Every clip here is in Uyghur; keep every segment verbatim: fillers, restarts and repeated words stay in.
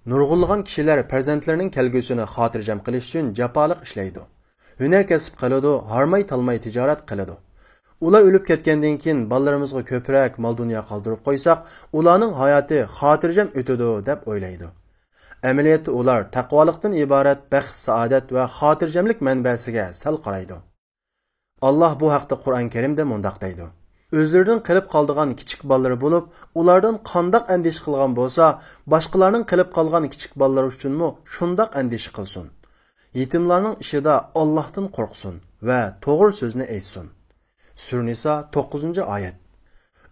نۇرغۇنلىغان كىشىلەر پەرزەنتلىرىنىڭ كەلگۈسىنى خاتىرجەم قىلىش ئۈچۈن جاپالىق ئىشلەيدۇ. ھۈنەر كەسىپ قىلىدۇ، ھارماي-تالماي تىجارەت قىلىدۇ. ئۇلار ئۆلۈپ كەتكەندىن كېيىن بالىلىرىمىزغا كۆپرەك مال-دۇنيا قالدۇرۇپ قويساق، ئۇلارنىڭ ھاياتى خاتىرجەم ئۆتىدۇ، دەپ ئويلايدۇ. ئەمەلىيەتتە ئۇلار تەقۋالىقتىن ئىبارەت بەخت-سائادەت ۋە خاتىرجەملىك مەنبەسىگە سەل قارايدۇ. ئاللاھ بۇ ھەقتە قۇرئان كەرىمدە مۇنداق دەيدۇ: ئۆزلىرىدىن قېلىپ قالىدىغان كىچىك بالىلىرى بولۇپ، ئۇلاردىن قانداق ئەندىشە قىلغان بولسا، باشقىلارنىڭ قېلىپ قالغان كىچىك بالىلىرى ئۈچۈنمۇ شۇنداق ئەندىشە قىلسۇن. يېتىملارنىڭ ئىشىدا ئاللاھتىن قورقسۇن ۋە توغرا سۆزنى ئېيتسۇن. سۈرە نىسا، توققۇزىنچى ئايەت.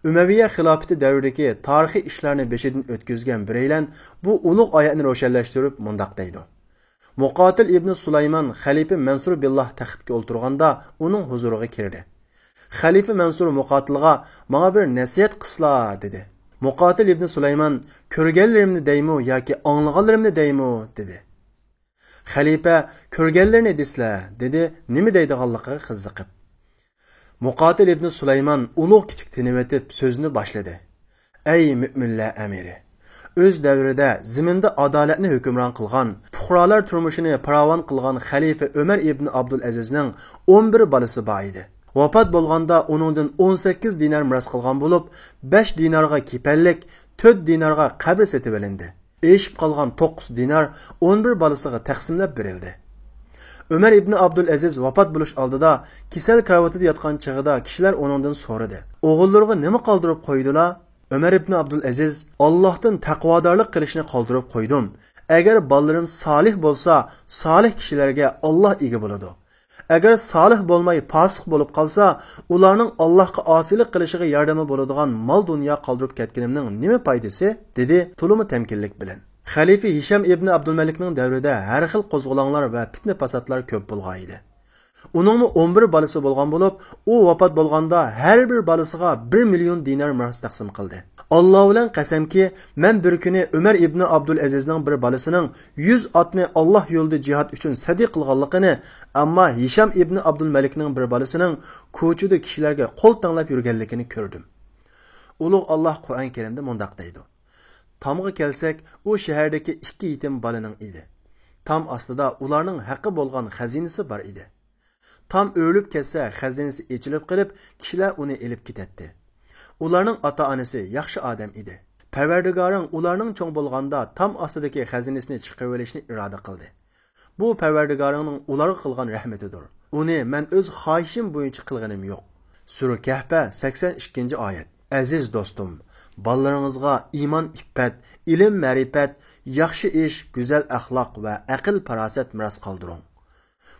ئۈمەۋىيە خىلاپىتى دەۋرىدىكى تارىخىي ئىشلارنى بېشىدىن ئۆتكۈزگەن بىرەيلەن بۇ ئۇلۇغ ئايەتنى روشەنلەشتۈرۈپ مۇنداق دەيدۇ: مۇقاتىل ئىبنى سۇلايمان خەلىپە مەنسۇر بىللاھ تەختكە ئولتۇرغاندا ئۇنىڭ ھۇزۇرىغا كىردى. خەلىپە مەنسۇر مۇقاتىلغا: «ماڭا بىر نەسىھەت قىلسىلا»، دېدى. مۇقاتىل ئىبنى سۇلايمان: «كۆرگەنلىرىمنى دەيمۇ ياكى ئاڭلىغانلىرىمنى دەيمۇ؟» دېدى. خەلىپە: «كۆرگەنلىرىنى دېسىلە»، دېدى، نېمە دەيدىغانلىقىغا قىزىقىپ. مۇقاتىل ئىبنى سۇلايمان ئۇلۇغ كىچىك تىنىۋېتىپ سۆزىنى باشلىدى: «ئەي مۆمىنلەر ئەمىرى! ئۆز دەۋرىدە زېمىندا ئادالەتنى ھۆكۈمران قىلغان، پۇقرالار تۇرمۇشىنى پاراۋان قىلغان خەلىپە ئۆمەر ئىبنى ئابدۇلئەزىزنىڭ ئون بىر بالىسى بار ئىدى. ۋاپات بولغاندا ئۇنىڭدىن ئون سەككىز دىنار مىراس قالغان بولۇپ، بەش دىنارغا كېپەنلىك، تۆت دىنارغا قەبرە سېتىۋېلىندى. ئېشىپ قالغان توققۇز دىنار ئون بىر بالىسىغا تەقسىملەپ بېرىلدى.» ئۆمەر ئىبنى ئابدۇلئەزىز ۋاپات بولۇش ئالدىدا كېسەل كارىۋىتىدا ياتقان چېغىدا كىشىلەر ئۇنىڭدىن سورىدى: «ئوغۇللىرىغا نېمە قالدۇرۇپ قويدۇلا؟» ئۆمەر ئىبنى ئابدۇلئەزىز: «ئاللاھتىن تەقۋادارلىق قىلىشنى قالدۇرۇپ قويدۇم. ئەگەر بالىلىرىم سالىھ بولسا، سالىھ كىشىلەرگە ئاللاھ ئىگە بولىدۇ. ئەگەر سالىھ بولماي پاسىق بولۇپ قالسا، ئۇلارنىڭ ئاللاھقا ئاسىيلىق قىلىشىغا ياردىمى بولىدىغان مال-دۇنيا قالدۇرۇپ كەتكىنىمنىڭ نېمە پايدىسى؟» دېدى تولىمۇ تەمكىنلىك بىلەن. خەلىپە ھىشام ئىبنى ئابدۇلمەلىكنىڭ دەۋرىدە ھەر خىل قوزغىلاڭلار ۋە پىتنە-پاساتلار كۆپ بولغان ئىدى. ئۇنىڭمۇ ئون بىر بالىسى بولغان بولۇپ، ئۇ ۋاپات بولغاندا ھەر بىر بالىسىغا بىر مىليون دىنار مىراس تەقسىم قىلدى. «ئاللاھ بىلەن قەسەمكى، مەن بىر كۈنى ئۆمەر ئىبنى ئابدۇلئەزىزنىڭ بىر بالىسىنىڭ يۈز ئاتنى ئاللاھ يولىدا جىھاد ئۈچۈن سەدىقە قىلغانلىقىنى، ئەمما ھىشام ئىبنى ئابدۇلمەلىكنىڭ بىر بالىسىنىڭ كوچىدا كىشىلەرگە قول تەڭلەپ يۈرگەنلىكىنى كۆردۈم.» ئۇلۇغ ئاللاھ قۇرئان كەرىمدە مۇنداق دەيدۇ: «تامغا كەلسەك، ئۇ شەھەردىكى ئىككى يېتىم بالىنىڭ ئىدى. تام ئاستىدا ئۇلارنىڭ ھەققى بولغان خەزىنىسى بار ئىدى. تام ئۆرۈلۈپ كەتسە، خەزىنىسى ئېچىلىپ قېلىپ، كىشىلەر ئۇنى ئېلىپ كېتەتتى. ئۇلارنىڭ ئاتا-ئانىسى ياخشى ئادەم ئىدى. پەرۋەردىگارىڭ ئۇلارنىڭ چوڭ بولغاندا تام ئاستىدىكى خەزىنىسىنى چىقىرىۋېلىشنى ئىرادە قىلدى. بۇ پەرۋەردىگارىڭنىڭ ئۇلارغا قىلغان رەھمىتىدۇر. ئۇنى مەن ئۆز خاھىشىم بويىچە قىلغىنىم يوق.» سۈرە كەھپە، سەكسەن ئىككىنچى ئايەت. ئەزىز دوستۇم، بالىلىرىڭىزغا ئىمان-ئىپپەت، ئىلىم-مەرىپەت، ياخشى ئىش، گۈزەل ئەخلاق ۋە ئەقىل-پاراسەت مىراس قالدۇرۇڭ.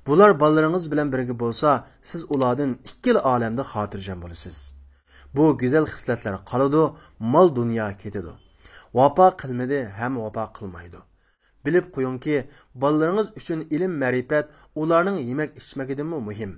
بۇلار بالىلىرىڭىز بىلەن بىرگە بولسا، سىز ئۇلاردىن ئىككىلا ئالەمدە خاتىرجەم بولىسىز. بۇ گۈزەل خىسلەتلەر قالىدۇ، مال-دۇنيا كېتىدۇ. ۋاپا قىلمىدى ھەم ۋاپا قىلمايدۇ. بىلىپ قويۇڭكى، بالىلىرىڭىز ئۈچۈن ئىلىم-مەرىپەت ئۇلارنىڭ يېمەك-ئىچمىكىدىنمۇ مۇھىم.